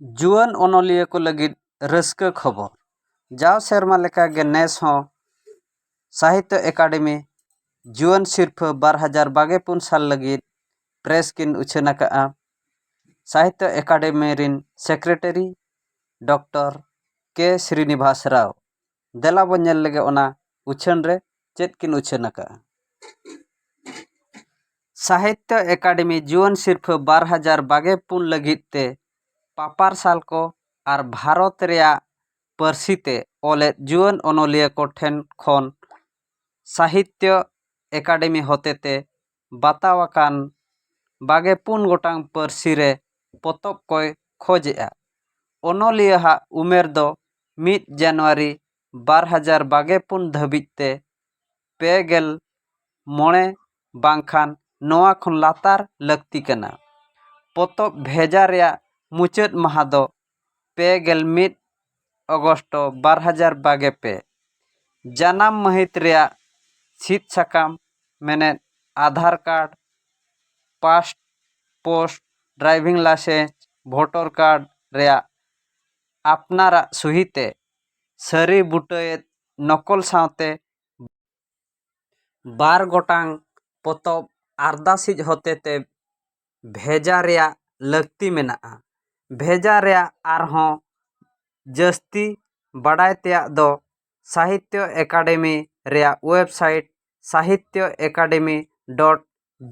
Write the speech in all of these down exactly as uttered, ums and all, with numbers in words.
ᱡᱩᱣᱟᱹᱱ ᱚᱱᱚᱞᱤᱭᱟᱹ ᱠᱚ ᱞᱟᱹᱜᱤᱫ ᱨᱟᱹᱥᱠᱟᱹ ᱠᱷᱚᱵᱚᱨ᱾ ᱡᱟᱣ ᱥᱮᱨᱢᱟ ᱞᱮᱠᱟᱜᱮ ᱱᱮᱥ ᱦᱚᱸ ᱥᱟᱦᱤᱛᱭᱚ ᱮᱠᱟᱰᱮᱢᱤ ᱡᱩᱣᱟᱹᱱ ᱥᱤᱨᱯᱷᱟᱹ ᱵᱟᱨ ᱦᱟᱡᱟᱨ ᱵᱟᱜᱮ ᱯᱩᱱ ᱥᱟᱞ ᱞᱟᱹᱜᱤᱫ ᱯᱨᱮᱥ ᱠᱤᱱ ᱩᱪᱷᱟᱹᱱ ᱟᱠᱟᱫᱼᱟ᱾ ᱥᱟᱦᱤᱛᱭᱚ ᱮᱠᱟᱰᱮᱢᱤ ᱨᱤᱱ ᱥᱮᱠᱨᱮᱴᱟᱨᱤ ᱰᱚᱠᱴᱚᱨ ᱠᱮ ᱥᱨᱤᱱᱤᱵᱷᱟᱥ ᱨᱟᱣ᱾ ᱫᱮᱞᱟ ᱵᱚᱱ ᱧᱮᱞ ᱞᱮᱜᱮ ᱚᱱᱟ ᱩᱪᱷᱟᱹᱱ ᱨᱮ ᱪᱮᱫ ᱠᱤᱱ ᱩᱪᱷᱟᱹᱱ ᱟᱠᱟᱫᱼᱟ᱾ ᱥᱟᱦᱤᱛᱭᱚ ᱮᱠᱟᱰᱮᱢᱤ ᱡᱩᱣᱟᱹᱱ ᱥᱤᱨᱯᱷᱟᱹ ᱵᱟᱨ ᱦᱟᱡᱟᱨ ᱵᱟᱜᱮ ᱯᱩᱱ ᱞᱟᱹᱜᱤᱫ ᱛᱮ ᱯᱟᱯᱟᱨᱥᱟᱞ ᱠᱚ ᱟᱨ ᱵᱷᱟᱨᱚᱛ ᱨᱮᱭᱟᱜ ᱯᱟᱹᱨᱥᱤ ᱛᱮ ᱚᱞᱮᱫ ᱡᱩᱣᱟᱹᱱ ᱚᱱᱚᱞᱤᱭᱟᱹ ᱠᱚ ᱴᱷᱮᱱ ᱠᱷᱚᱱ ᱥᱟᱦᱤᱛᱭᱚ ᱮᱠᱟᱰᱮᱢᱤ ᱦᱚᱛᱮᱛᱮ ᱵᱟᱛᱟᱣ ᱟᱠᱟᱱ ᱵᱟᱜᱮ ᱯᱩᱱ ᱜᱚᱴᱟᱝ ᱯᱟᱹᱨᱥᱤ ᱨᱮ ᱯᱚᱛᱚᱵ ᱠᱚᱭ ᱠᱷᱚᱡᱮᱜᱼᱟ᱾ ᱚᱱᱚᱞᱤᱭᱟᱹ ᱦᱟᱜ ᱩᱢᱮᱨ ᱫᱚ ᱢᱤᱫ ᱡᱟᱱᱩᱣᱟᱨᱤ ᱵᱟᱨ ᱦᱟᱡᱟᱨ ᱵᱟᱜᱮ ᱯᱩᱱ ᱫᱷᱟᱹᱵᱤᱡ ᱛᱮ ᱯᱮ ᱜᱮᱞ ᱢᱚᱬᱮ ᱵᱟᱝᱠᱷᱟᱱ ᱱᱚᱣᱟ ᱠᱷᱚᱱ ᱞᱟᱛᱟᱨ ᱞᱟᱹᱠᱛᱤ ᱠᱟᱱᱟ᱾ ᱯᱚᱛᱚᱵ ᱵᱷᱮᱡᱟ ᱨᱮᱭᱟᱜ ᱢᱩᱪᱟᱹᱫ ᱢᱟᱦᱟ ᱫᱚ ᱯᱮ ᱜᱮᱞ ᱢᱤᱫ ᱚᱜᱚᱥᱴᱚ ᱵᱟᱨ ᱦᱟᱡᱟᱨ ᱵᱟᱜᱮ ᱯᱮ᱾ ᱡᱟᱱᱟᱢ ᱢᱟᱹᱦᱤᱛ ᱨᱮᱭᱟᱜ ᱥᱤᱫ ᱥᱟᱠᱟᱢ, ᱢᱮᱱᱮᱫ Aadhaar card, passport, driving licence, voter card ᱨᱮᱭᱟᱜ ᱟᱯᱱᱟᱨᱟᱜ ᱥᱩᱦᱤ ᱛᱮ ᱥᱟᱹᱨᱤ ᱵᱩᱴᱟᱹᱭᱮᱫ ᱱᱚᱠᱚᱞ ᱥᱟᱶᱛᱮ ᱵᱟᱨ ᱜᱚᱴᱟᱝ ᱯᱚᱛᱚᱵ ᱟᱨᱫᱟᱥᱤᱡ ᱦᱚᱛᱮᱛᱮ ᱵᱷᱮᱡᱟ ᱨᱮᱭᱟᱜ ᱞᱟᱹᱠᱛᱤ ᱢᱮᱱᱟᱜᱼᱟ᱾ ᱵᱷᱮᱡᱟ ᱨᱮᱭᱟᱜ ᱟᱨᱦᱚᱸ ᱡᱟᱹᱥᱛᱤ ᱵᱟᱰᱟᱭ ᱛᱮᱭᱟᱜ ᱫᱚ ᱥᱟᱦᱤᱛᱭᱚ ᱮᱠᱟᱰᱮᱢᱤ ᱨᱮᱭᱟᱜ website Sahitya academy dot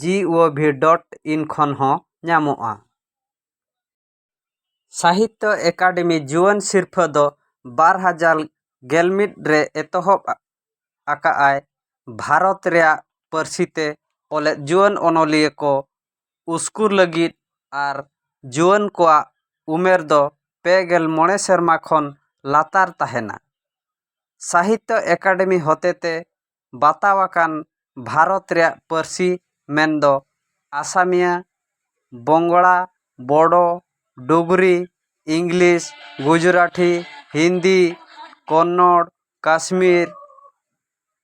G O V dot in ᱠᱷᱚᱱ ᱦᱚᱸ ᱧᱟᱢᱚᱜᱼᱟ᱾ ᱥᱟᱦᱤᱛᱭᱚ ᱮᱠᱟᱰᱮᱢᱤ ᱡᱩᱣᱟᱹᱱ ᱥᱤᱨᱯᱷᱟᱹ ᱫᱚ ᱵᱟᱨ ᱦᱟᱡᱟᱨ ᱜᱮᱞ ᱢᱤᱫ ᱨᱮ ᱮᱛᱚᱦᱚᱵ ᱟᱠᱟᱫᱼᱟᱭ᱾ ᱵᱷᱟᱨᱚᱛ ᱨᱮᱭᱟᱜ ᱯᱟᱹᱨᱥᱤ ᱛᱮ ᱚᱞᱮᱫ ᱡᱩᱣᱟᱹᱱ ᱚᱱᱚᱞᱤᱭᱟᱹ ᱠᱚ ᱩᱥᱠᱩᱨ ᱞᱟᱹᱜᱤᱫ ᱟᱨ ᱡᱩᱣᱟᱹᱱ ᱠᱚᱣᱟᱜ ᱩᱢᱮᱨ ᱫᱚ ᱯᱮ ᱜᱮᱞ ᱢᱚᱬᱮ ᱥᱮᱨᱢᱟ ᱠᱷᱚᱱ ᱞᱟᱛᱟᱨ ᱛᱟᱦᱮᱱᱟ᱾ ᱥᱟᱦᱤᱛᱭᱚ ᱮᱠᱟᱰᱮᱢᱤ ᱦᱚᱛᱮᱛᱮ ᱵᱟᱛᱟᱣ ᱟᱠᱟᱱ ᱵᱷᱟᱨᱚᱛ ᱨᱮᱭᱟᱜ ᱯᱟᱹᱨᱥᱤ ᱢᱮᱱᱫᱚ ᱟᱥᱟᱢᱤᱭᱟ, ᱵᱚᱝᱜᱽᱲᱟ, ᱵᱳᱰᱳ, ᱰᱩᱜᱽᱨᱤ, ᱤᱝᱞᱤᱥ, ᱜᱩᱡᱽᱨᱟᱴᱷᱤ, ᱦᱤᱱᱫᱤ, ᱠᱚᱱᱱᱚᱲ, ᱠᱟᱥᱢᱤᱨ,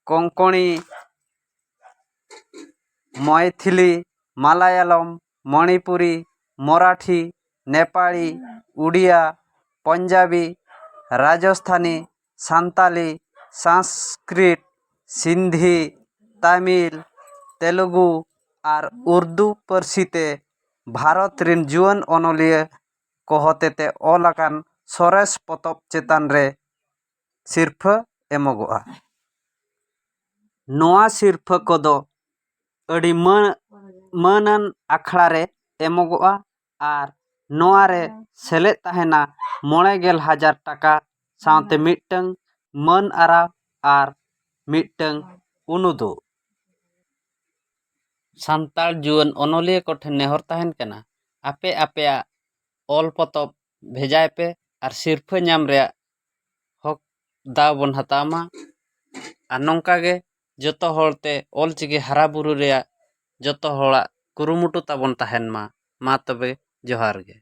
ᱠᱚᱝᱠᱚᱬᱤ, ᱢᱚᱭᱛᱷᱤᱞᱤ, ᱢᱟᱞᱟᱭᱟᱞᱚᱢ, ᱢᱚᱬᱤᱯᱩᱨᱤ, ᱢᱚᱨᱟᱴᱷᱤ, ᱱᱮᱯᱟᱲᱤ, ᱩᱰᱤᱭᱟ, ᱯᱚᱧᱡᱟᱵᱤ, ᱨᱟᱡᱚᱥᱛᱷᱟᱱᱤ, ᱥᱟᱱᱛᱟᱞᱤ, ᱥᱟᱱᱥᱠᱨᱤᱛ, ᱥᱤᱱᱫᱷᱤ, ᱛᱟᱢᱤᱞ, ᱛᱮᱞᱮᱜᱩ ᱟᱨ ᱩᱨᱫᱩ ᱯᱟᱹᱨᱥᱤ ᱛᱮ ᱵᱷᱟᱨᱚᱛ ᱨᱤᱱ ᱡᱩᱣᱟᱹᱱ ᱚᱱᱚᱞᱤᱭᱟᱹ ᱠᱚ ᱦᱚᱛᱮᱛᱮ ᱚᱞ ᱟᱠᱟᱱ ᱥᱚᱨᱮᱥ ᱯᱚᱛᱚᱵ ᱪᱮᱛᱟᱱ ᱨᱮ ᱥᱤᱨᱯᱷᱟᱹ ᱮᱢᱚᱜᱚᱜᱼᱟ᱾ ᱱᱚᱣᱟ ᱥᱤᱨᱯᱷᱟᱹ ᱠᱚᱫᱚ ᱟᱹᱰᱤ ᱢᱟᱹ-, ᱢᱟᱹᱱᱟᱱ ᱟᱠᱷᱲᱟ ᱨᱮ ᱮᱢᱚᱜᱚᱜᱼᱟ ᱟᱨ ᱱᱚᱣᱟ ᱨᱮ ᱥᱮᱞᱮᱫ ᱛᱟᱦᱮᱱᱟ ᱢᱚᱬᱮ ᱜᱮᱞ ᱦᱟᱡᱟᱨ ᱴᱟᱠᱟ ᱥᱟᱶᱛᱮ ᱢᱤᱫᱴᱟᱝ ᱢᱟᱹᱱ ᱟᱨᱟᱣ ᱟᱨ ᱢᱤᱫᱴᱟᱝ ᱩᱱᱩᱫᱩᱜ᱾ ᱥᱟᱱᱛᱟᱲ ᱡᱩᱣᱟᱹᱱ ᱚᱱᱚᱞᱤᱭᱟᱹ ᱠᱚᱴᱷᱮᱱ ᱱᱮᱦᱚᱨ ᱛᱟᱦᱮᱱ ᱠᱟᱱᱟ, ᱟᱯᱮ ᱟᱯᱮᱭᱟᱜ ᱚᱞ ᱯᱚᱛᱚᱵ ᱵᱷᱮᱡᱟᱭ ᱯᱮ ᱟᱨ ᱥᱤᱨᱯᱷᱟᱹ ᱧᱟᱢ ᱨᱮᱭᱟᱜ ᱦᱚᱠ ᱫᱟᱣ ᱵᱚᱱ ᱦᱟᱛᱟᱣ ᱢᱟ᱾ ᱟᱨ ᱱᱚᱝᱠᱟ ᱜᱮ ᱡᱚᱛᱚ ᱦᱚᱲ ᱛᱮ ᱚᱞ ᱪᱤᱠᱤ ᱦᱟᱨᱟ ᱵᱩᱨᱩ ᱨᱮᱭᱟᱜ ᱡᱚᱛᱚ ᱦᱚᱲᱟᱜ ᱠᱩᱨᱩᱢᱩᱴᱩ ᱛᱟᱵᱚᱱ ᱛᱟᱦᱮᱱ ᱢᱟ᱾ ᱢᱟ ᱛᱚᱵᱮ ᱡᱚᱦᱟᱨ ᱜᱮ᱾